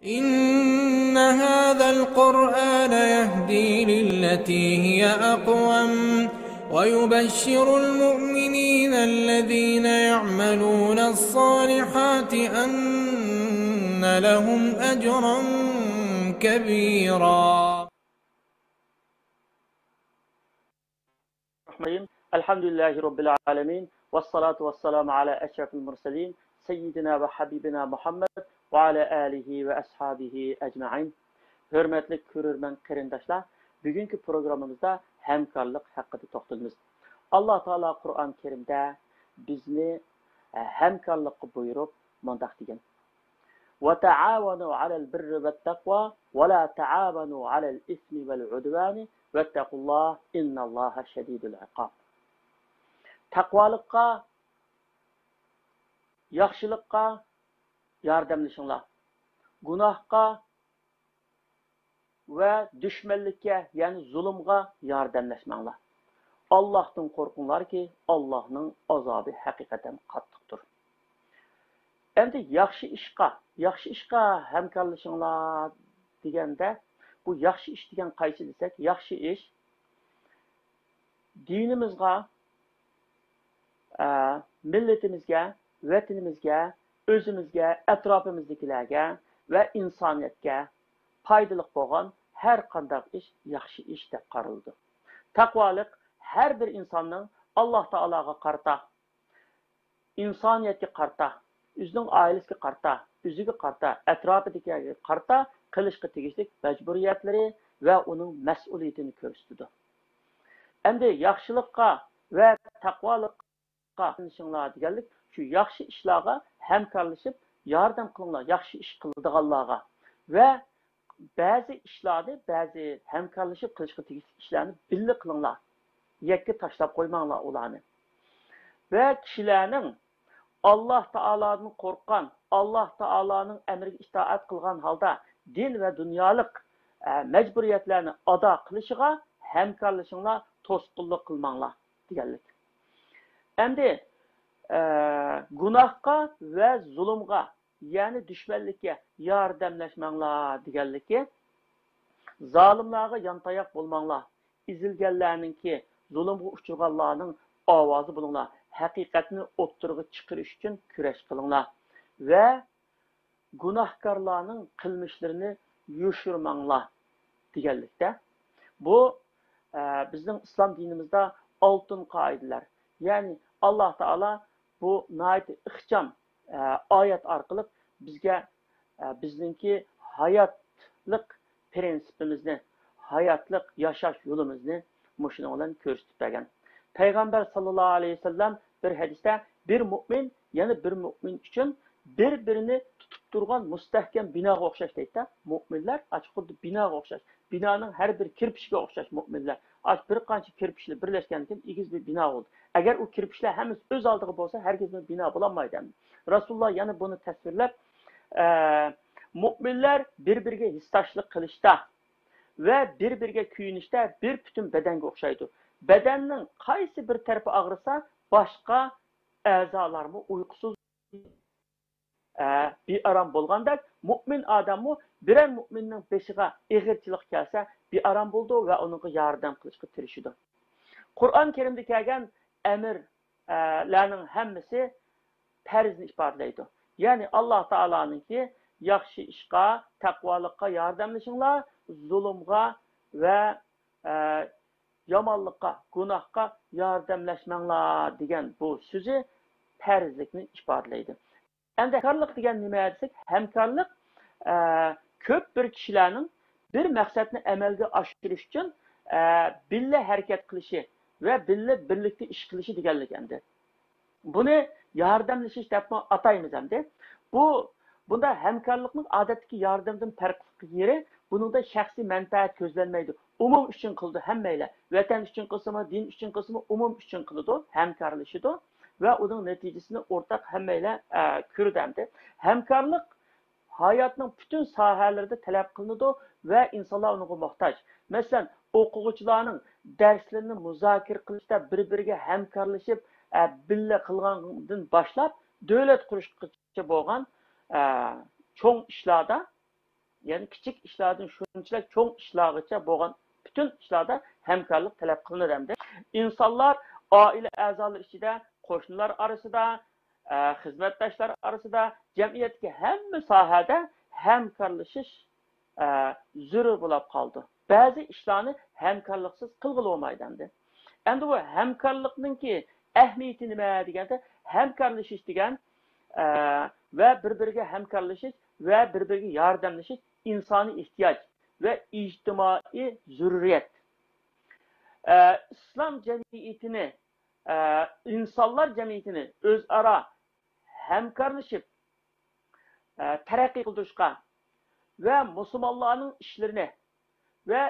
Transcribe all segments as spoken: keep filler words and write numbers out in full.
إن هذا القرآن يهدي للتي هي أقوم ويبشر المؤمنين الذين يعملون الصالحات أن لهم أجرا كبيرا. الرحمن الرحيم. الحمد لله رب العالمين. والصلاة والسلام على أشرف المرسلين سيدنا وحبيبنا محمد وعلى آله وأصحابه أجمعين. ھۆرمەتلىك كۆرۈرمەن قېرىنداشلار، بۈگۈنكى پروگراممىمىزدا ھەمكارلىق ھەققىدە توختىلىمىز. ئاللا تائالا قۇرئان كەرىمدە بىزنى، ئە، ھەمكارلىققا بۇيرۇپ مۇنداق دېگەن: وتعاونوا على البر والتقوى ولا تعاونوا على الإثم والعدوان واتقوا الله إن الله شديد العقاب. تەقۋالىققا، ياخشىلىققا ياردەملىشىڭلار. گۇناھقا ۋە دۈشمەنلىككە، يەنى زۇلۇمغا ياردەملەشمەڭلار. ئاللاھتىن قورقۇڭلاركى، ئاللاھنىڭ ئازابى ھەقىقەتەن قاتتىقتۇر. ئەمدى ياخشى ئىشقا، ياخشى ئىشقا ھەمكارلىشىڭلار دېگەندە، بۇ ياخشى ئىش دېگەن قايسى دېسەك، ياخشى ئىش دىنىمىزغا، ئە، مىللىتىمىزگە، ۋەتىنىمىزگە، ئۆزىمىزگە، ئەتراپىمىزدىكىلەرگە ۋە ئىنسانىيەتكە پايدىلىق بولغان ھەر قانداق ئىش ياخشى ئىش دەپ قارىلىدۇ. تەقۋالىق ھەر بىر ئىنساننىڭ ئاللاھ تائالاغا قارىتا، ئىنسانىيەتكە قارىتا، ئۆزىنىڭ ئائىلىسىگە قارىتا، ئۆزىگە قارىتا، ئەتراپىدىكىلەرگە قارىتا قىلىشقا تېگىشلىك مەجبۇرىيەتلىرى ۋە ئۇنىڭ مەسئۇلىيىتىنى كۆرسىتىدۇ. ئەمدى ياخشىلىققا ۋە تەقۋالىققا قاتنىشىڭلار دېگەنلىك، شۇ ياخشى ئىشلارغا ھەمكارلىشىپ ياردەم قىلىڭلار، ياخشى ئىش قىلىدىغانلارغا ۋە بەزى ئىشلارنى، بەزى ھەمكارلىشىپ قىلىشقا تېگىشلىك ئىشلارنى بىللە قىلىڭلار. يەككە تاشلاپ قويماڭلار ئۇلارنى. ۋە كىشىلەرنىڭ ئاللاھ تائالادىن قورققان، ئاللاھ تائالانىڭ ئەمرىگە ئىتائەت قىلغان ھالدا دىن ۋە دۇنيالىق، ئە، مەجبۇرىيەتلەرنى ئادا قىلىشىغا ھەمكارلىشىڭلار، توسقۇنلۇق قىلماڭلار دېگەنلىك. ئەمدى، ئە، گۇناھقا ۋە زۇلۇمغا، يەنى دۈشمەنلىككە ياردەملەشمەڭلار دېگەنلىكى، زالىملارغا يانتاياق بولماڭلار، ئېزىلگەنلەرنىڭكى، زۇلۇمغا ئۇچرىغانلارنىڭ ئاۋازى بولۇڭلار، ھەقىقەتنى ئوتتۇرىغا چىقىرىش ئۈچۈن كۈرەش قىلىڭلار ۋە گۇناھكارلارنىڭ قىلمىشلىرىنى يوشۇرماڭلار دېگەنلىكتە. بۇ، ئە، بىزنىڭ ئىسلام دىنىمىزدا ئالتۇن قائىدىلەر. يەنى ئاللاھ تائالا بۇ ناھايىتى ئىخچام، ئە، ئايەت ئارقىلىق بىزگە، ئە، بىزنىڭكى ھاياتلىق پىرىنسىپىمىزنى، ھاياتلىق ياشاش يولىمىزنى مۇشۇنىڭ بىلەن كۆرسىتىپ بەرگەن. پەيغەمبەر ساللاللاھۇ ئەلەيھى ۋەسەللەم بىر ھەدىستە، بىر مۆمىن يەنە بىر مۆمىن ئۈچۈن بىر-بىرىنى تۇتۇپ تۇرغان مۇستەھكەم بىناغا ئوخشاش دەيدىدە. مۆمىنلەر ئاشۇ خۇددى بىناغا ئوخشاش. بىنانىڭ ھەر بىر كىرپىشىگە ئوخشاش مۆمىنلەر. ئاشۇ بىر قانچە كىرپىشلەر بىرلەشكەندىن كېيىن ئېگىز بىر بىنا بولدى. ئەگەر ئۇ كىرپىچلەر ھەممىسى ئۆز ئالدىغا بولسا، ھەرگىزمۇ بىنا بولالمايدۇ ئەمدى. رەسۇلۇللا يەنە بۇنى تەسۋىرلەپ، ئە، مۆمىنلەر بىر-بىرىگە ھېسداشلىق قىلىشتا ۋە بىر-بىرىگە كۆيۈنۈشتە بىر پۈتۈن بەدەنگە ئوخشايدۇ. بەدەننىڭ قايسى بىر تەرىپى ئاغرىسا، باشقا ئەزالارمۇ ئۇيقۇسىز، ئە، بىئارام بولغاندەك، مۆمىن ئادەممۇ بىرەر مۆمىننىڭ بېشىغا ئېغىرچىلىق كەلسە، بىئارام بولىدۇ ۋە ئۇنىڭغا ياردەم قىلىشقا تىرىشىدۇ. قۇرئان كەرىمدە كەلگەن ئەمىر، ئە، لەرنىڭ ھەممىسى پەرزنى ئىپادىلەيدۇ. يەنى ئاللاھ تائالانىڭكى ياخشى ئىشقا، تەقۋالىققا ياردەملىشىڭلار، زۇلۇمغا ۋە، ئە، يامانلىققا، گۇناھقا ياردەملەشمەڭلار دېگەن بۇ سۆزى پەرزلىكنى ئىپادىلەيدۇ. ئەمدى ھەمكارلىق دېگەن نېمە دېسەك، ھەمكارلىق، ئە، كۆپ بىر كىشىلەرنىڭ بىر مەقسەتنى ئەمەلگە ئاشۇرۇش ئۈچۈن، ئە، بىللە ھەرىكەت قىلىشى ۋە بىللە بىرلىكتە ئىش قىلىشى دېگەنلىك ئەمدى. بۇنى ياردەملىشىش دەپمۇ ئاتايمىز ئەمدى. بۇ، بۇندا ھەمكارلىقنىڭ ئادەتتىكى ياردەمدىن پەرقلىق يېرى، بۇنىڭدا شەخسىي مەنپەئەت كۆزلەنمەيدۇ. ئومۇم ئۈچۈن قىلىدۇ ھەممەيلەن. ۋەتەن ئۈچۈن قىلسىمۇ، دىن ئۈچۈن قىلسىمۇ، ئومۇم ئۈچۈن قىلىدۇ، ھەمكارلىشىدۇ ۋە ئۇنىڭ نەتىجىسىنى ئورتاق ھەممەيلەن، ئە، كۆرىدۇ ئەمدى. ھەمكارلىق ھاياتنىڭ پۈتۈن ساھەلىرىدە تەلەپ قىلىنىدۇ ۋە ئىنسانلار ئۇنىڭغا موھتاج. مەسىلەن، ئوقۇغۇچىلارنىڭ دەرسلىرىنى مۇزاكىرە قىلىشتا بىر-بىرىگە ھەمكارلىشىپ، ئە، بىللە قىلغاندىن باشلاپ، دۆلەت قۇرۇشقىچە بولغان، ئە، چوڭ ئىشلاردا يەنى كىچىك ئىشلاردىن شۇنچىلىك چوڭ ئىشلارغىچە بولغان پۈتۈن ئىشلاردا ھەمكارلىق تەلەپ قىلىنىدۇ ئەمدى. ئىنسانلار ئائىلە ئەزالىرى ئىچىدە، قوشنىلار ئارىسىدا، ئە، خىزمەتداشلار ئارىسىدا، جەمئىيەتتىكى ھەممە ساھەدە ھەمكارلىشىش، ئە، زۆرۈر بولۇپ قالىدۇ. بەزى ئىشلارنى ھەمكارلىقسىز قىلغىلى بولمايدۇ ئەمدى. ئەمدى بۇ ھەمكارلىقنىڭكى ئەھمىيىتى نېمە دېگەندە، ھەمكارلىشىش دېگەن، ئە، ۋە بىر-بىرىگە ھەمكارلىشىش ۋە بىر-بىرىگە ياردەملىشىش ئىنسانىي ئېھتىياج ۋە ئىجتىمائىي زۆرۈرىيەت. ئە، ئىسلام جەمئىيىتىنى، ئە، ئىنسانلار جەمئىيىتىنى ئۆزئارا ھەمكارلىشىپ، ئە، تەرەققىي قىلدۇرۇشقا ۋە مۇسۇلمانلارنىڭ ئىشلىرىنى ۋە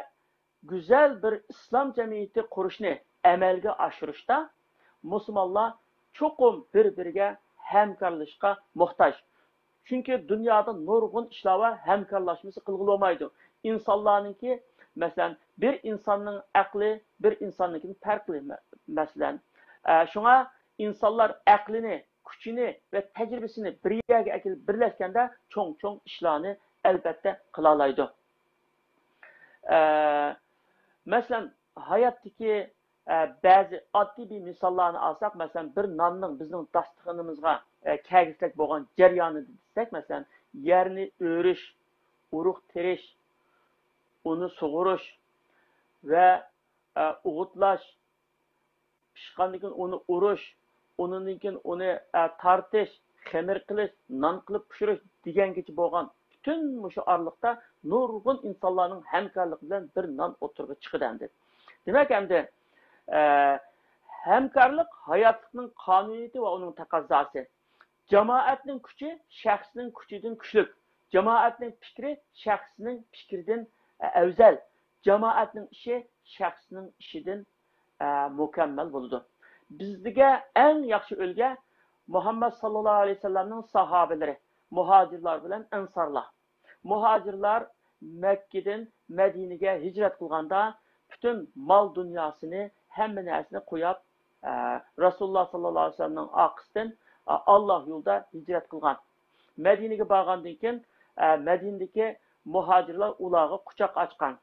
گۈزەل بىر ئىسلام جەمئىيىتى قۇرۇشنى ئەمەلگە ئاشۇرۇشتا مۇسۇلمانلار چوقۇم بىر-بىرىگە ھەمكارلىشىشقا موھتاج. چۈنكى دۇنيادا نۇرغۇن ئىشلار بار، ھەمكارلاشمىسا قىلغىلى بولمايدۇ. ئىنسانلارنىڭكى، مەسىلەن، بىر ئىنساننىڭ ئەقلى بىر ئىنساننىڭكىدىن پەرقلىق، مە-، مەسىلەن. ئە، شۇڭا ئىنسانلار ئەقلىنى، كۈچىنى ۋە تەجرىبىسىنى بىر يەرگە ئەكېلىپ بىرلەشكەندە چوڭ-چوڭ ئىشلارنى ئەلۋەتتە قىلالايدۇ. ئە، مەسىلەن، ھاياتتىكى، ئە، بەزى ئاددىي بىر مىساللارنى ئالساق، مەسىلەن، بىر ناننىڭ بىزنىڭ داستىخىنىمىزغا، ئە، كەلگۈسىدەك بولغان جەريانىدا دېسەك، مەسىلەن، يەرنى ئۆرۈش، ئۇرۇق تېرىش، ئۇنى سۇغۇرۇش ۋە، ئە، ئوغۇتلاش، پىشقاندىن كېيىن ئۇنى ئۇرۇش، ئۇنىڭدىن كېيىن ئۇنى، ئە، تارتىش، خېمىر قىلىش، نان قىلىپ پىشۇرۇش دېگەنگىچە بولغان پۈتۈن مۇشۇ ئارىلىقتا نۇرغۇن ئىنسانلارنىڭ ھەمكارلىقى بىلەن بىر نان ئوتتۇرىغا چىقىدۇ ئەمدى. دېمەك، ئەمدى، ئە، ھەمكارلىق ھاياتلىقنىڭ قانۇنىيىتى ۋە ئۇنىڭ تەقەززاسى. جامائەتنىڭ كۈچى شەخسنىڭ كۈچىدىن كۈچلۈك. جامائەتنىڭ پىكرى شەخسنىڭ پىكرىدىن، ئە، ئەۋزەل. جامائەتنىڭ ئىشى شەخسنىڭ ئىشىدىن، ئە، مۇكەممەل بولىدۇ. بىزگە ئەڭ ياخشى ئۈلگە مۇھەممەد ساللاللاھۇ ئەلەيھى ۋەسەللەمنىڭ ساھابىلىرى، مۇھاجىرلار بىلەن ئەنسارلار. مۇھاجىرلار مەككىدىن مەدىنىگە ھىجرەت قىلغاندا، پۈتۈن مال دۇنياسىنى، ھەممە نەرسىنى قويۇپ، ئە، رەسۇلۇللا ساللاللاھۇ ئەلەيھى ۋەسەللەمنىڭ ئارقىسىدىن، ئە، ئاللاھ يولىدا ھىجرەت قىلغان. مەدىنىگە بارغاندىن كېيىن، ئە، مەدىنىدىكى مۇھاجىرلار ئۇلارغا قۇچاق ئاچقان.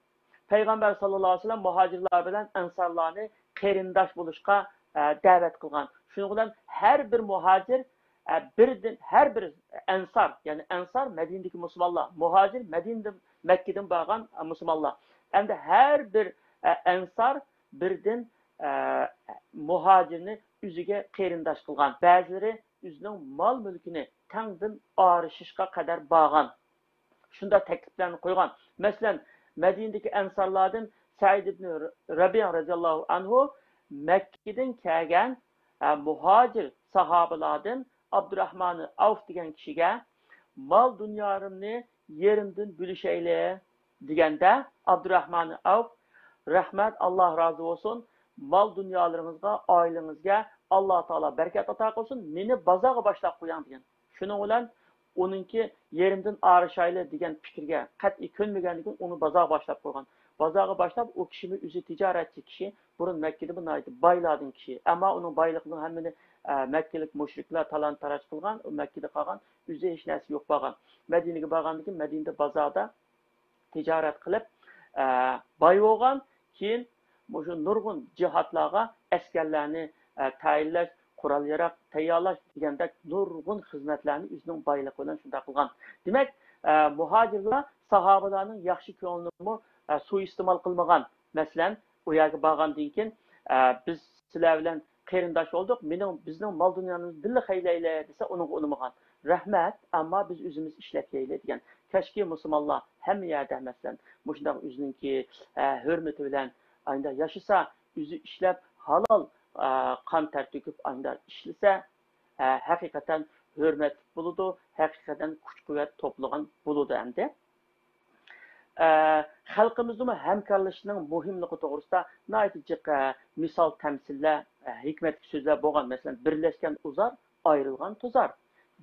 پەيغەمبەر ساللاللاھۇ ئەلەيھى ۋەسەللەم مۇھاجىرلار بىلەن ئەنسارلارنى قېرىنداش بولۇشقا، ئە، دەۋەت قىلغان. شۇنىڭ بىلەن ھەر بىر مۇھاجىر، ئە، بىردىن، ھەر بىر ئەنسار، يەنى ئەنسار مەدىنىدىكى مۇسۇلمانلار، مۇھاجىر مەدىنىدىن، مەككىدىن بارغان، ئە، مۇسۇلمانلار. ئەمدى ھەر بىر، ئە، ئەنسار بىردىن، ئە، مۇھاجىرنى ئۆزىگە قېرىنداش قىلغان. بەزىلىرى ئۆزىنىڭ مال-مۈلكىنى تەڭدىن ئايرىشىشقا قەدەر بارغان. شۇنداق تەكلىپلەرنى قويغان. مەسىلەن، مەدىنىدىكى ئەنسارلاردىن سەئىد ئىبن رەبىئە رەزىياللاھۇ ئەنھۇ مەككىدىن كەلگەن، ئە، مۇھاجىر ساھابىلاردىن ئابدۇراھمان ئەۋف دېگەن كىشىگە، «مال دۇنيالىرىمنى يېرىمدىن بۆلۈشەيلى» دېگەندە، ئابدۇراھمان ئەۋف، «رەھمەت، ئاللاھ رازى بولسۇن، مال دۇنيالىرىڭىزغا، ئائىلىڭىزگە ئاللاھ تائالا بەرىكەت ئاتا قىلسۇن، مېنى بازارغا باشلاپ قويۇڭ» دېگەن. شۇنىڭ بىلەن ئۇنىڭكى يېرىمدىن ئايرىشايلى دېگەن پىكىرگە قەتئىي كۆنمىگەندىن كېيىن ئۇنى بازارغا باشلاپ قويغان. بازارغا باشلاپ، ئۇ كىشىمۇ ئۆزى تىجارەتچى كىشى، بۇرۇن مەككىدىمۇ ناھايىتى بايلاردىن كىشى. ئەمما ئۇنىڭ بايلىقىنىڭ ھەممىنى، ئە، مەككىلىك مۇشرىكلار تالان-تاراج قىلغان، ئۇ مەككىدە قالغان، ئۆزى ھېچ نەرسە يوق بارغان. مەدىنىگە بارغاندىن كېيىن مەدىنىدە بازاردا تىجارەت قىلىپ، ئە، باي بولغان. كېيىن مۇشۇ نۇرغۇن جىھادلارغا ئەسكەرلەرنى، ئە، تەيىنلەش، قورال-ياراغ تەييارلاش دېگەندەك نۇرغۇن خىزمەتلەرنى ئۆزىنىڭ بايلىقى بىلەن شۇنداق قىلغان. دېمەك، ئە، مۇھاجىرلار ساھابىلارنىڭ ياخشى كۆڭلىنىمۇ، ئە، سۇيىئىستېمال قىلمىغان. مەسىلەن، ئۇ يەرگە بارغاندىن كېيىن، ئە، «بىز سىلەر بىلەن قېرىنداش بولدۇق، مېنىڭ، بىزنىڭ مال-دۇنيامىزنى بىللە خەجلەيلى» دېسە، ئۇنىڭغا ئۇنىمىغان. «رەھمەت، ئەمما بىز ئۆزىمىز ئىشلەپ يەيلى» دېگەن. كەچكى مۇسۇلمانلار ھەممە يەردە، مەسىلەن، مۇشۇنداق ئۆزىنىڭكى، ئە، ھۆرمىتى بىلەن ئايدا ياشىسا، ئۆزى ئىشلەپ، ھالال، ئە، قان تەر تۆكۈپ ئايدا ئىشلىسە، ئە، ھەقىقەتەن ھۆرمەتلىك بولىدۇ، ھەقىقەتەن كۈچ-قۇۋۋەت توپلىغان بولىدۇ ئەمدى. ئە، خەلقىمىزدىمۇ ھەمكارلىشىشنىڭ مۇھىملىقى توغرىسىدا ناھايىتى جىق، ئە، مىسال، تەمسىللەر، ئە، ھېكمەتلىك سۆزلەر بولغان. مەسىلەن، «بىرلەشكەن ئۇزار، ئايرىلغان توزار.»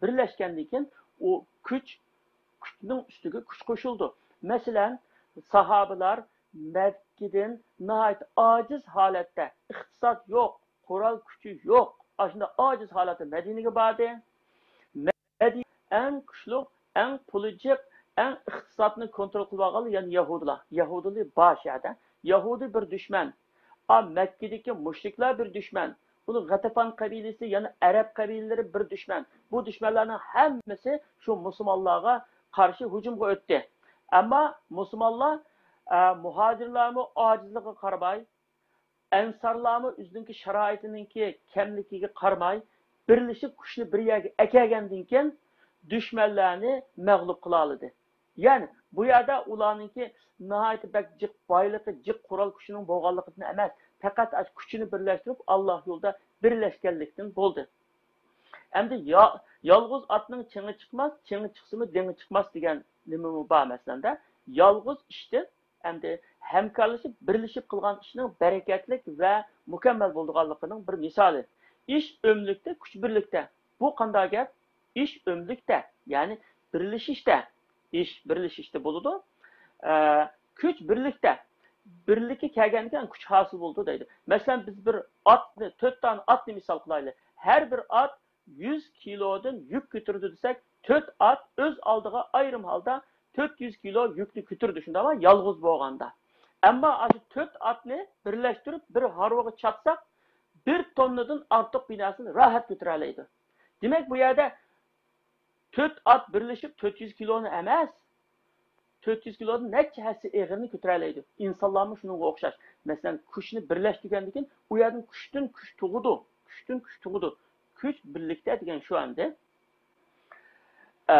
بىرلەشكەندىن كېيىن ئۇ كۈچ، كۈچنىڭ ئۈستىگە كۈچ قوشۇلىدۇ. مەسىلەن، ساھابىلار مەككىدىن ناھايىتى ئاجىز ھالەتتە، ئىقتىساد يوق، قورال كۈچى يوق، ئاشۇنداق ئاجىز ھالەتتە مەدىنىگە باردى. مەدىنە ئەڭ كۈچلۈك، ئەڭ پۇلى جىق، ئەڭ ئىقتىسادنى كونترول قىلىۋالغانلار يەنە يەھۇدىيلار. يەھۇدىيلار بار شۇ يەردە. يەھۇدىي بىر دۈشمەن. ئا، مەككىدىكى مۇشرىكلار بىر دۈشمەن. بۇنىڭ غەتىپان قەبىلىسى، يەنە ئەرەب قەبىلىلىرى بىر دۈشمەن. بۇ دۈشمەنلەرنىڭ ھەممىسى شۇ مۇسۇلمانلارغا قارشى ھۇجۇمغا ئۆتتى. ئەمما مۇسۇلمانلار، ئە، مۇھاجىرلارمۇ ئاجىزلىقىغا قارىماي، ئەنسارلارمۇ ئۆزىنىڭكى شارائىتىنىڭكى كەملىكىگە قارىماي، بىرلىشىپ كۈچنى بىر يەرگە ئەكەلگەندىن كېيىن، دۈشمەنلەرنى مەغلۇپ قىلالىدى. يەنى بۇ يەردە ئۇلارنىڭكى ناھايىتى بەك جىق بايلىقى، جىق قورال كۈچىنىڭ بولغانلىقىدىن ئەمەس، پەقەت ئاشۇ كۈچىنى بىرلەشتۈرۈپ، ئاللا يولىدا بىرلەشكەنلىكتىن بولدى. ئەمدى يا-، يالغۇز ئاتنىڭ چېڭى چىقماس، چېڭى چىقسىمۇ دېڭى چىقماس دېگەن نېمىمۇ بار مەسىلەندە. يالغۇز ئىشتىن ئەمدى ھەمكارلىشىپ، بىرلىشىپ قىلغان ئىشنىڭ بەرىكەتلىك ۋە مۇكەممەل بولىدىغانلىقىنىڭ بىر مىسالى. ئىش ئۆملۈكتە، كۈچ بىرلىكتە. بۇ قانداق گەپ؟ ئىش ئۆملۈكتە، يەنى بىرلىشىشتە. ئىش بىرلىشىشتە بولىدۇ. ئە، كۈچ بىرلىكتە. بىرلىككە كەلگەندىكىن كۈچ ھاسىل بولىدۇ دەيدۇ. مەسىلەن، بىز بىر ئاتنى، تۆت دانە ئاتنى مىسال قىلايلى. ھەر بىر ئات يۈز كىلودىن يۈك كۆتۈرىدۇ دېسەك، تۆت ئات ئۆز ئالدىغا ئايرىم ھالدا تۆت يۈز كىلو يۈكنى كۆتۈرىدۇ، شۇنداقمۇ؟ يالغۇز بولغاندا. ئەمما ئاشۇ تۆت ئاتنى بىرلەشتۈرۈپ، بىر ھارۋىغا چاتساق، بىر توننىدىن ئارتۇق بىر نەرسىنى راھەت كۆتۈرەلەيدۇ. دېمەك، بۇ يەردە تۆت ئات بىرلىشىپ تۆت يۈز كىلونى ئەمەس، تۆت يۈز كىلودىن نەچچە ھەسسە ئېغىرنى كۆتۈرەلەيدۇ. ئىنسانلارمۇ شۇنىڭغا ئوخشاش. مەسىلەن، كۈچنى بىرلەشتۈرگەندىن كېيىن، ئۇ يەردىن كۈچتىن كۈچ تۇغىدۇ. كۈچتىن كۈچ تۇغىدۇ. كۈچ بىرلىكتە دېگەن شۇ ئەمدى. ئە،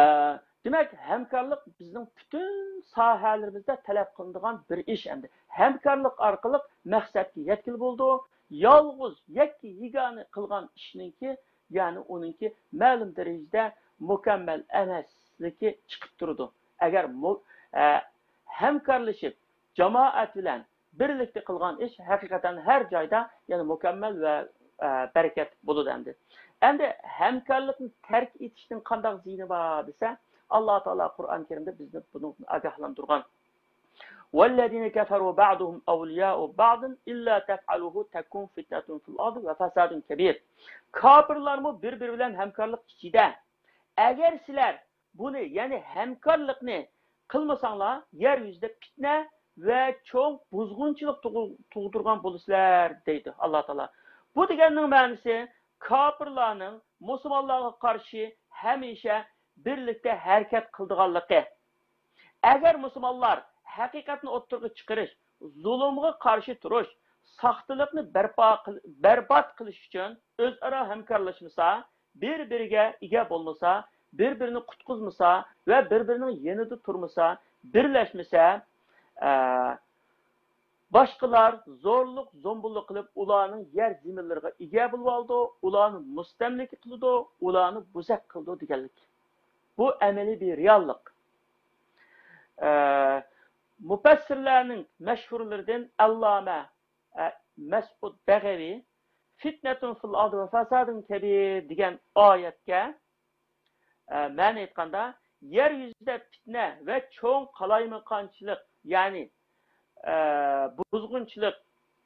دېمەك، ھەمكارلىق بىزنىڭ پۈتۈن ساھەلىرىمىزدە تەلەپ قىلىنىدىغان بىر ئىش ئەمدى. ھەمكارلىق ئارقىلىق مەقسەتكە يەتكىلى بولىدۇ. يالغۇز، يەككە، يېگانە قىلغان ئىشنىڭكى، يەنى ئۇنىڭكى مەلۇم دەرىجىدە مۇكەممەل ئەمەسلىكى چىقىپ تۇرىدۇ. ئەگەر مۇ-، ئە، ھەمكارلىشىپ، جامائەت بىلەن بىرلىكتە قىلغان ئىش ھەقىقەتەن ھەر جايدا يەنە مۇكەممەل ۋە، ئە، بەرىكەت بولىدۇ ئەمدى. ئەمدى ھەمكارلىقنى تەرك ئېتىشنىڭ قانداق زىيىنى بار دېسە، ئاللا تائالا قۇرئان كەرىمدە بىزنى بۇنىڭدىن ئاگاھلاندۇرغان. والذين كفروا بعضهم أولياء بعض إلا تفعلوه تكن فتنة في الأرض وفساد كبير. كاپىرلارمۇ بىر-بىرى بىلەن ھەمكارلىق ئىچىدە. ئەگەر سىلەر بۇنى، يەنى ھەمكارلىقنى قىلمىساڭلار، يەر يۈزىدە پىتنە ۋە چوڭ بۇزغۇنچىلىق تۇغۇ-، تۇغدۇرغان بولىسىلەر، دەيدۇ ئاللا تائالا. بۇ دېگەننىڭ مەنىسى كاپىرلارنىڭ مۇسۇلمانلارغا قارشى ھەمىشە بىرلىكتە ھەرىكەت قىلىدىغانلىقى. ئەگەر مۇسۇلمانلار ھەقىقەتنى ئوتتۇرىغا چىقىرىش، زۇلۇمغا قارشى تۇرۇش، ساختىلىقنى بەرپا قىل-، بەربات قىلىش ئۈچۈن ئۆزئارا ھەمكارلاشمىسا، بىر-بىرىگە ئىگە بولمىسا، بىر-بىرىنى قۇتقۇزمىسا ۋە بىر-بىرىنىڭ يېنىدا تۇرمىسا، بىرلەشمىسە، ئە، باشقىلار زورلۇق، زومبۇللۇق قىلىپ، ئۇلارنىڭ يەر زېمىنلىرىغا ئىگە بولۇۋالىدۇ، ئۇلارنى مۇستەملىكە قىلىدۇ، ئۇلارنى بوزەك قىلىدۇ دېگەنلىك. بۇ ئەمەلىي بىر رېئاللىق. ئە، مۇپەسسىرلەرنىڭ مەشھۇرلىرىدىن ئەللامە، ئە، مەسئۇد بەغەۋى «فتنة في الأرض وفساد كبير» دېگەن ئايەتكە، ئە، مەنە ئېيتقاندا، يەر يۈزىدە پىتنە ۋە چوڭ قالايمىقانچىلىق، يەنى، ئە، بۇزغۇنچىلىق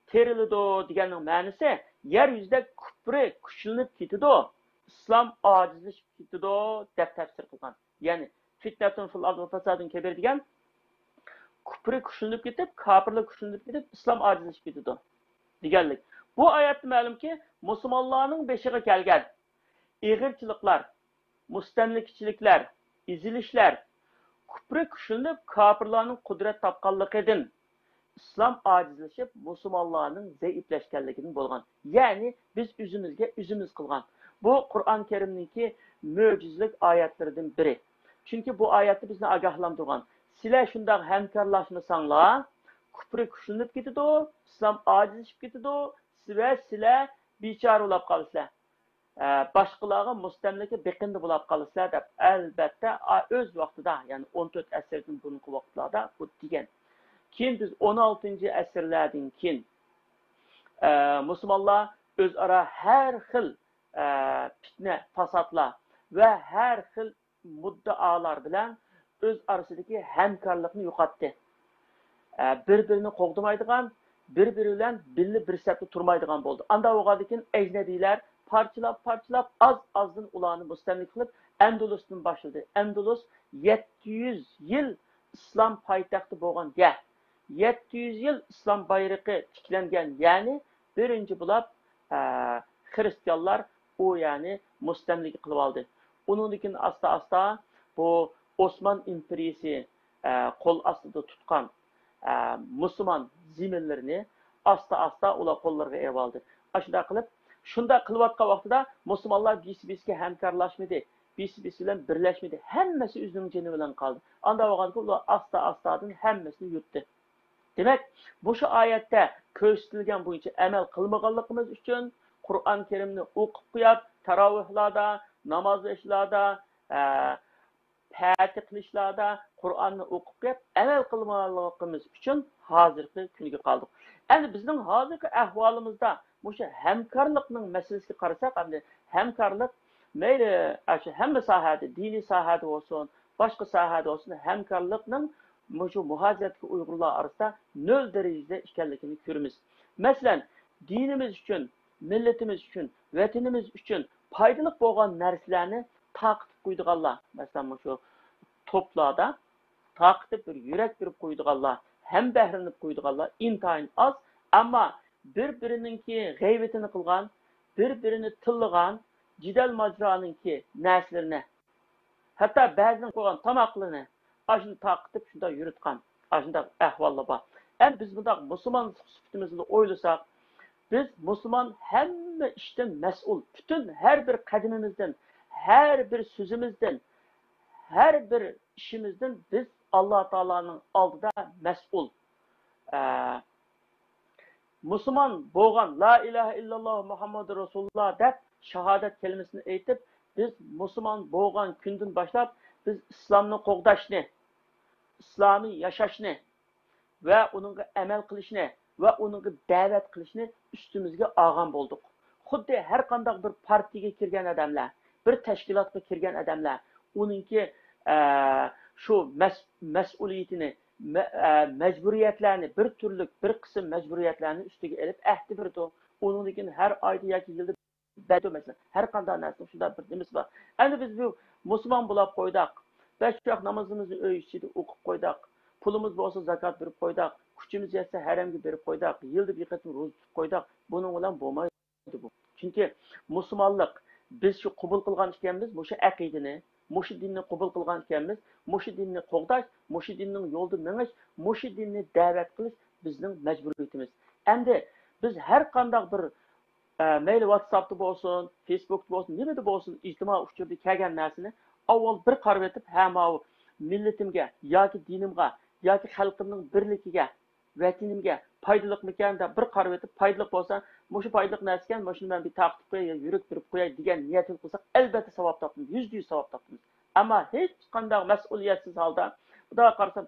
تېرىلىدۇ دېگەننىڭ مەنىسى، يەر يۈزىدە كۇپرى كۈچلىنىپ كېتىدۇ، ئىسلام ئاجىزلىشىپ كېتىدۇ، دەپ تەپسىر قىلغان. يەنى «فتنة في الأرض وفساد كبير» دېگەن، كۇپرى كۈچلىنىپ كېتىپ، كاپىرلار كۈچلىنىپ كېتىپ، ئىسلام ئاجىزلىشىپ كېتىدۇ دېگەنلىك. بۇ ئايەتتە مەلۇمكى، مۇسۇلمانلارنىڭ بېشىغا كەلگەن ئېغىرچىلىقلار، مۇستەملىكىچىلىكلەر، ئېزىلىشلەر كۇپرى كۈچلىنىپ، كاپىرلارنىڭ قۇدرەت تاپقانلىقىدىن، ئىسلام ئاجىزلىشىپ، مۇسۇلمانلارنىڭ زەئىپلەشكەنلىكىدىن بولغان. يەنى بىز ئۆزىمىزگە ئۆزىمىز قىلغان. بۇ قۇرئان كەرىمنىڭكى مۆجىزىلىك ئايەتلىرىدىن بىرى. چۈنكى بۇ ئايەتتە بىزنى ئاگاھلاندۇرغان. سىلەر شۇنداق ھەمكارلاشمىساڭلار، كۇپرى كۈچلىنىپ كېتىدۇ، ئىسلام ئاجىزلىشىپ كېتىدۇ ۋە سىلەر بىچارە بولاپ قالىسىلەر. ئە، باشقىلارغا مۇستەملىكە بېقىندى بولاپ قالىسىلەر دەپ، ئەلبەتتە، ئا، ئۆز ۋاقتىدا، يەنى ئون تۆت ئەسىردىن بۇرۇنقى ۋاقىتلاردا بۇ دېگەن. كېيىن بىز ئون ئالتىنچى ئەسىرلەردىن كېيىن، ئە، مۇسۇلمانلار ئۆزئارا ھەر خىل، ئە، پىتنە، پاساتلار ۋە ھەر خىل مۇددىئالار بىلەن ئۆز ئارىسىدىكى ھەمكارلىقنى يوقاتتى. ئە، بىر-بىرىنى قوغدىمايدىغان، بىر-بىرى بىلەن بىللە بىر سەپتە تۇرمايدىغان بولدى. ئانداق بولغاندىكىن ئەجنەبىيلەر پارچىلاپ-پارچىلاپ، ئاز-ئازدىن ئۇلارنى مۇستەملىكە قىلىپ، ئەندۇلۇستىن باشلىدى. ئەندۇلۇس يەتتە يۈز يىل ئىسلام پايتەختى بولغان گەھ. يەتتە يۈز يىل ئىسلام بايرىقى تىكلەنگەن يەرنى بىرىنچى بولۇپ، ئە، خىرىستىيانلار ئۇ يەرنى مۇستەملىكە قىلىپ ئالدى. ئۇنىڭدىن كېيىن ئاستا-ئاستا بۇ ئوسمان ئىمپېرىيىسى، ئە، قول ئاستىدا تۇتقان، ئە، مۇسۇلمان زېمىنلىرىنى ئاستا-ئاستا ئۇلار قوللىرىغا ئېلىپ ئالدى. ئاشۇنداق قىلىپ، شۇنداق قىلىۋاتقان ۋاقتىدا مۇسۇلمانلار بىرسى بىرسىگە ھەمكارلاشمىدى، بىرسى بىرسى بىلەن بىرلەشمىدى، ھەممىسى ئۆزىنىڭ جېنى بىلەن قالدى. ئانداق بولغاندىكىن ئۇلار ئاستا-ئاستادىن ھەممىسىنى يۇتتى. دېمەك، مۇشۇ ئايەتتە كۆرسىتىلگەن بويىچە ئەمەل قىلمىغانلىقىمىز ئۈچۈن، قۇرئان كەرىمنى ئوقۇپ قويۇپ، تاراۋىھلاردا، ناماز ئېشلاردا، ئە، پەتى قىلىشلاردا قۇرئاننى ئوقۇپ قويۇپ، ئەمەل قىلمىغانلىقىمىز ئۈچۈن ھازىرقى كۈنگە قالدۇق. ئەمدى بىزنىڭ ھازىرقى ئەھۋالىمىزدا مۇشۇ ھەمكارلىقنىڭ مەسىلىسىگە قارىساق، ئەمدى ھەمكارلىق مەيلى، ئاشۇ ھەممە ساھەدە، دىنىي ساھەدە بولسۇن، باشقا ساھەدە بولسۇن، ھەمكارلىقنىڭ مۇشۇ مۇھاجىرەتتىكى ئۇيغۇرلار ئارىسىدا نۆل دەرىجىدە ئىكەنلىكىنى كۆرىمىز. مەسىلەن، دىنىمىز ئۈچۈن، مىللىتىمىز ئۈچۈن، ۋەتىنىمىز ئۈچۈن پايدىلىق بولغان نەرسىلەرنى تارقىتىپ قويىدىغانلار، مەسىلەن، مۇشۇ توپلاردا تارقىتىپ، بىر يۈرەك بېرىپ قويىدىغانلار، ھەمبەھىرلىنىپ قويىدىغانلار ئىنتايىن ئاز. ئەمما بىر-بىرىنىڭكى غەيۋىتىنى قىلغان، بىر-بىرىنى تىللىغان، جېدەل ماجىرانىڭكى نەرسىلىرىنى، ھەتتا بەزىنىڭ قويغان تاماقلىرىنى ئاشۇنداق تارقىتىپ، شۇنداق يۈرۈتقان، ئاشۇنداق ئەھۋاللار بار. ئەمدى بىز بۇنداق مۇسۇلمان سۈپىتىمىزنى ئويلىساق، بىز مۇسۇلمان ھەممە ئىشتىن مەسئۇل. پۈتۈن ھەر بىر قەدىمىمىزدىن، ھەر بىر سۆزىمىزدىن، ھەر بىر ئىشىمىزدىن بىز ئاللا تائالانىڭ ئالدىدا مەسئۇل. ئە، مۇسۇلمان بولغان، لا ئىلاھە ئىللاللاھ مۇھەممەدۇر رەسۇلۇللاھ دەپ شاھادەت كەلىمىسىنى ئېيتىپ، بىز مۇسۇلمان بولغان كۈندىن باشلاپ بىز ئىسلامنى قوغداشنى، ئىسلامىي ياشاشنى ۋە ئۇنىڭغا ئەمەل قىلىشنى ۋە ئۇنىڭغا دەۋەت قىلىشنى ئۈستىمىزگە ئالغان بولدۇق. خۇددى ھەر قانداق بىر پارتىيىگە كىرگەن ئادەملەر، بىر تەشكىلاتقا كىرگەن ئادەملەر، ئۇنىڭكى، ئە، شۇ مەس-، مەسئۇلىيىتىنى، مە-، ئە، مەجبۇرىيەتلەرنى، بىر تۈرلۈك بىر قىسىم مەجبۇرىيەتلەرنى ئۈستىگە ئېلىپ ئەھدە بېرىدۇ. ئۇنىڭدىن كېيىن ھەر ئايدا ياكى يىلدا بەردۇ، مەسىلەن، ھەر قانداق نەرسىنىڭ شۇنداق بىر نېمىسى بار. ئەمدى بىز بۇ مۇسۇلمان بولاپ قويدۇق، بەش ۋاق نامىزىمىزنى ئۆي ئىچىدە ئوقۇپ قويدۇق، پۇلىمىز بولسا زاكات بېرىپ قويدۇق، كۈچىمىز يەتسە ھەرەمگە بېرىپ قويدۇق، يىلدا بىر قېتىم روزا تۇتۇپ قويدۇق، بۇنىڭ بىلەن بولمايدۇ بۇ. چۈنكى مۇسۇلمانلىق، بىز شۇ قوبۇل قىلغان ئىكەنمىز مۇشۇ ئەقىدىنى، مۇشۇ دىننى قوبۇل قىلغان ئىكەنمىز، مۇشۇ دىننى قوغداش، مۇشۇ دىننىڭ يولىدا مېڭىش، مۇشۇ دىننى دەۋەت قىلىش بىزنىڭ مەجبۇرىيىتىمىز. ئەمدى بىز ھەر قانداق بىر، ئە، مەيلى ۋاتساپتا بولسۇن، فېيسبۇكتا بولسۇن، نېمىدە بولسۇن، ئىجتىمائىي ئۇچۇردا كەلگەن نەرسىنى ئاۋۋال بىر قارىۋېتىپ، ھە، ماۋۇ مىللىتىمگە ياكى دىنىمغا ياكى خەلقىمنىڭ بىرلىكىگە، ۋەتىنىمگە پايدىلىقمىكەن دەپ بىر قارىۋېتىپ، پايدىلىق بولسا، مۇشۇ پايدىلىق نەرسىكەن، مۇشۇنى مەن بىر تارقىتىپ قوياي، يۈرۈك بېرىپ قوياي دېگەن نىيەتنى قىلساق، ئەلبەتتە ساۋاب تاپىمىز، يۈزدە يۈز ساۋاب تاپىمىز. ئەمما ھېچقانداق مەسئۇلىيەتسىز ھالدا، خۇداغا قارىسام،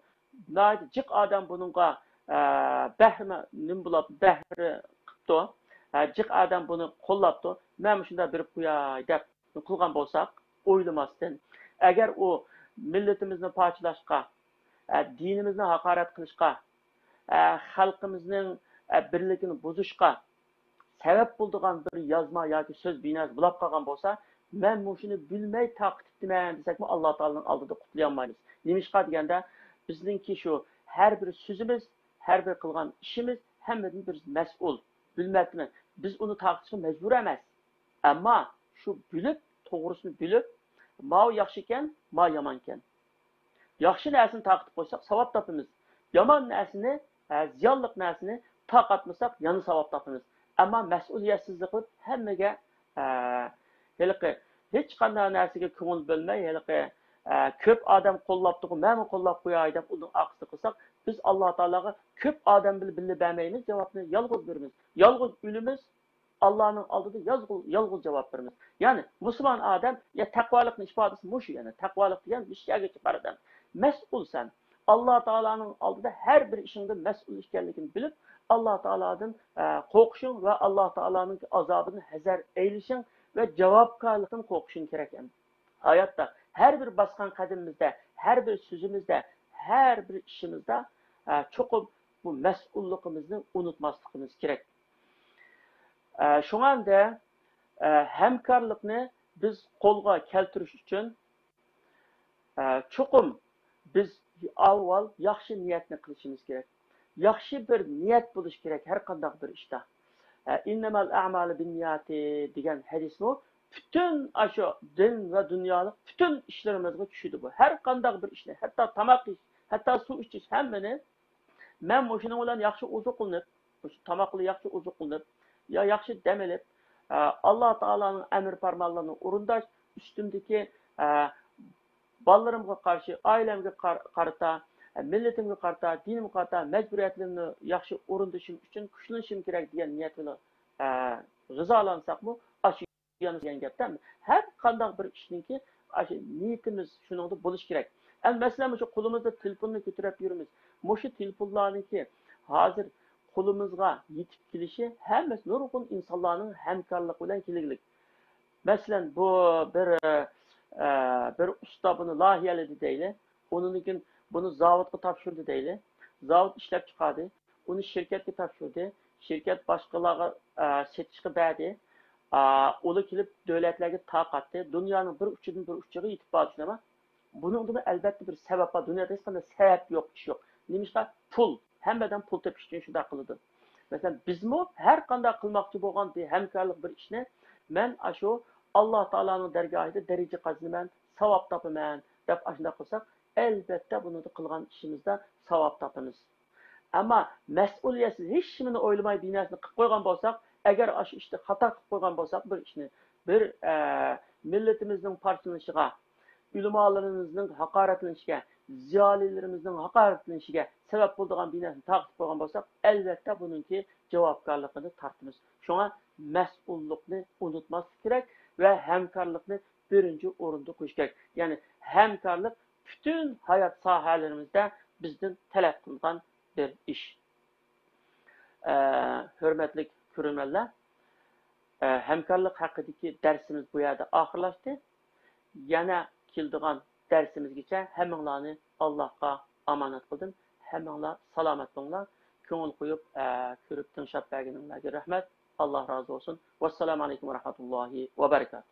ناھايىتى جىق ئادەم بۇنىڭغا، ئە، بەھرىمە-، نېمە بولۇپ، بەھرى قىپتۇ، ئە، جىق ئادەم بۇنى قوللاپتۇ، مەن مۇشۇنداق بېرىپ قوياي دەپ قىلغان بولساق، ئويلىماستىن، ئەگەر ئۇ مىللىتىمىزنى پارچىلاشقا، ئە، دىنىمىزنى ھاقارەت قىلىشقا، ئە، خەلقىمىزنىڭ، ئە، بىرلىكىنى بۇزۇشقا سەۋەب بولىدىغان بىر يازما ياكى سۆز بىنەسى بولاپ قالغان بولسا، مەن مۇشۇنى بىلمەي تارقىتىپتىمەن دېسەكمۇ، ئاللا تائالانىڭ ئالدىدا قۇتۇلالمايمىز. نېمىشقا دېگەندە، بىزنىڭكى شۇ ھەر بىر سۆزىمىز، ھەر بىر قىلغان ئىشىمىز ھەممىدىن بىر مەسئۇل. بىلمەپتىمەن. بىز ئۇنى تارقىتىشقا مەجبۇر ئەمەس. ئەمما شۇ بىلىپ، توغرىسىنى بىلىپ، ماۋۇ ياخشىكەن، ماۋۇ يامانكەن. ياخشى نەرسىنى تارقىتىپ قويساق، ساۋاب تاپىمىز. يامان نەرسىنى، ئە، زىيانلىق نەرسىنى تارقاتمىساق، يەنە ساۋاب تاپىمىز. ئەمما مەسئۇلىيەتسىزلىك قىلىپ، ھەممىگە، ئە، ھېلىقى ھېچقانداق نەرسىگە كۆڭۈل بۆلمەي، ھېلىقى، ئە، كۆپ ئادەم قوللاپتىغۇ، مەنمۇ قوللاپ قوياي دەپ، ئۇنىڭ ئارقىسىغا قىلساق، بىز ئاللا تائالاغا كۆپ ئادەم بىلەن بىللە بەرمەيمىز جاۋابنى، يالغۇز بېرىمىز. يالغۇز ئۆلىمىز، ئاللانىڭ ئالدىدا يالغۇز، يالغۇز جاۋاب بېرىمىز. يەنى مۇسۇلمان ئادەم، يا تەقۋالىقنىڭ ئىپادىسى مۇشۇ، يەنى تەقۋالىق دېگەن مۇشۇ يەرگە چىقار ئادەم. مەسئۇلسەن. ئاللا تائالانىڭ ئالدىدا ھەر بىر ئىشىڭدا مەسئۇل ئىكەنلىكىنى بىلىپ، ئاللا تائالادىن، ئە، قورقۇشۇڭ ۋە ئاللا تائالانىڭ ئازابىدىن ھەزەر ئەيلىشىڭ ۋە جاۋابكارلىقتىن قورقۇشۇڭ كېرەك ئەمدى. ھاياتتا ھەر بىر باسقان قەدىمىمىزدە، ھەر بىر سۆزىمىزدە، ھەر بىر ئىشىمىزدا، ئە، چوقۇم بۇ مەسئۇللۇقىمىزنى ئۇنتۇماسلىقىمىز كېرەك. ئە، شۇڭا ئەمدى ئە، ھەمكارلىقنى بىز قولغا كەلتۈرۈش ئۈچۈن، ئە، چوقۇم بىز ئاۋۋال ياخشى نىيەتنى قىلىشىمىز كېرەك. ياخشى بىر نىيەت بولۇشى كېرەك ھەر قانداق بىر ئىشتا. ئە، «ئىننەمەل ئەمالۇ بىننىياتى» دېگەن ھەدىسمۇ پۈتۈن ئاشۇ دىن ۋە دۇنيالىق پۈتۈن ئىشلىرىمىزغا چۈشىدۇ بۇ. ھەر قانداق بىر ئىشنى، ھەتتا تاماق يېيىش، ھەتتا سۇ ئىچىش، ھەممىنى مەن مۇشۇنىڭ بىلەن ياخشى ئوزۇقلىنىپ، مۇشۇ تاماق بىلەن ياخشى ئوزۇقلىنىپ، يا ياخشى دەم ئېلىپ، ئە، ئاللا تائالانىڭ ئەمر پەرمانلىرىنى ئورۇنداش، ئۈستۈمدىكى، ئە، بالىلىرىمغا قارشى، ئائىلەمگە قار-، قارىتا، ئە، مىللىتىمگە قارىتا، دىنىمغا قارىتا مەجبۇرىيەتلىرىمنى ياخشى ئورۇندىشىم ئۈچۈن كۈچلىنىشىم كېرەك دېگەن نىيەت بىلەن، ئە، غىزالانساقمۇ، ئاشۇ يەنە دېگەن گەپتە، ھەر قانداق بىر ئىشنىڭكى ئاشۇ نىيىتىمىز شۇنىڭدا بولۇشى كېرەك. ئەمدى مەسىلەن، مۇشۇ قولىمىزدا تېلېفوننى كۆتۈرۈپ يۈرىمىز. مۇشۇ تېلېفونلارنىڭكى ھازىر قولىمىزغا يېتىپ كېلىشى ھەممىسى نۇرغۇن ئىنسانلارنىڭ ھەمكارلىقى بىلەن كېلىگلىك. مەسىلەن، بۇ بىر، ئە، بىر ئۇستا بۇنى لايىھەلىدى دەيلى. ئۇنىڭدىن كېيىن بۇنى زاۋۇتقا تاپشۇردى دەيلى. زاۋۇت ئىشلەپ چىقاردى. ئۇنى شىركەتكە تاپشۇردى. شىركەت باشقىلارغا، ئە، سېتىشقا بەردى. ئا، ئۇلار كېلىپ دۆلەتلەرگە تارقاتتى. دۇنيانىڭ بىر ئۇچىدىن بىر ئۇچىغا يېتىپ باردى، شۇنداقمۇ؟ بۇنىڭدىمۇ ئەلۋەتتە بىر سەۋەب بار. دۇنيادا ھېچقانداق سەۋەب يوق، ئىش يوق. نېمىشقا؟ پۇل. ھەممە ئادەم پۇل تېپىش ئۈچۈن شۇنداق قىلىدۇ. مەسىلەن، بىزمۇ ھەر قانداق قىلماقچى بولغان بىر ھەمكارلىق بىر ئىشنى مەن ئاشۇ ئاللا تائالانىڭ دەرگاھىدا دەرىجە قازىنىمەن، ساۋاب تاپىمەن دەپ ئاشۇنداق قىلساق، ئەلۋەتتە بۇنىڭدا قىلغان ئىشىمىزدا ساۋاب تاپىمىز. ئەمما مەسئۇلىيەتسىز، ھېچنېمىنى ئويلىماي بىر نەرسىنى قىلىپ قويغان بولساق، ئەگەر ئاشۇ ئىشتا خاتا قىلىپ قويغان بولساق بىر ئىشنى، بىر، ئە، مىللىتىمىزنىڭ پارچىلىنىشىغا، ئۆلىمالىرىمىزنىڭ ھاقارەتلىنىشىگە، زىيالىيلىرىمىزنىڭ ھاقارەتلىنىشىگە سەۋەب بولىدىغان بىر نەرسىنى تارقىتىپ قويغان بولساق، ئەلۋەتتە بۇنىڭكى جاۋابكارلىقىنى تارتىمىز. شۇڭا مەسئۇللۇقنى ئۇنتۇماسلىق كېرەك ۋە ھەمكارلىقنى بىرىنچى ئورۇندا قويۇش كېرەك. يەنى ھەمكارلىق پۈتۈن ھايات ساھەلىرىمىزدە بىزدىن تەلەپ قىلىنغان بىر ئىش. ئە، ھۆرمەتلىك كۆرۈرمەنلەر، ئە، ھەمكارلىق ھەققىدىكى دەرسىمىز بۇ يەردە ئاخىرلاشتى. يەنە كېلىدىغان دەرسىمىزگىچە ھەممىڭلارنى ئاللاھقا ئامانەت قىلدىم. ھەممىڭلار سالامەت بولۇڭلار. كۆڭۈل قويۇپ، ئە، كۆرۈپ تىڭشاپ بەرگىنىڭلارغا رەھمەت. ئاللاھ رازى بولسۇن. ۋەسسالامۇ ئەلەيكۇم ۋە رەھمەتۇللاھى ۋە بەرىكاتۇھ.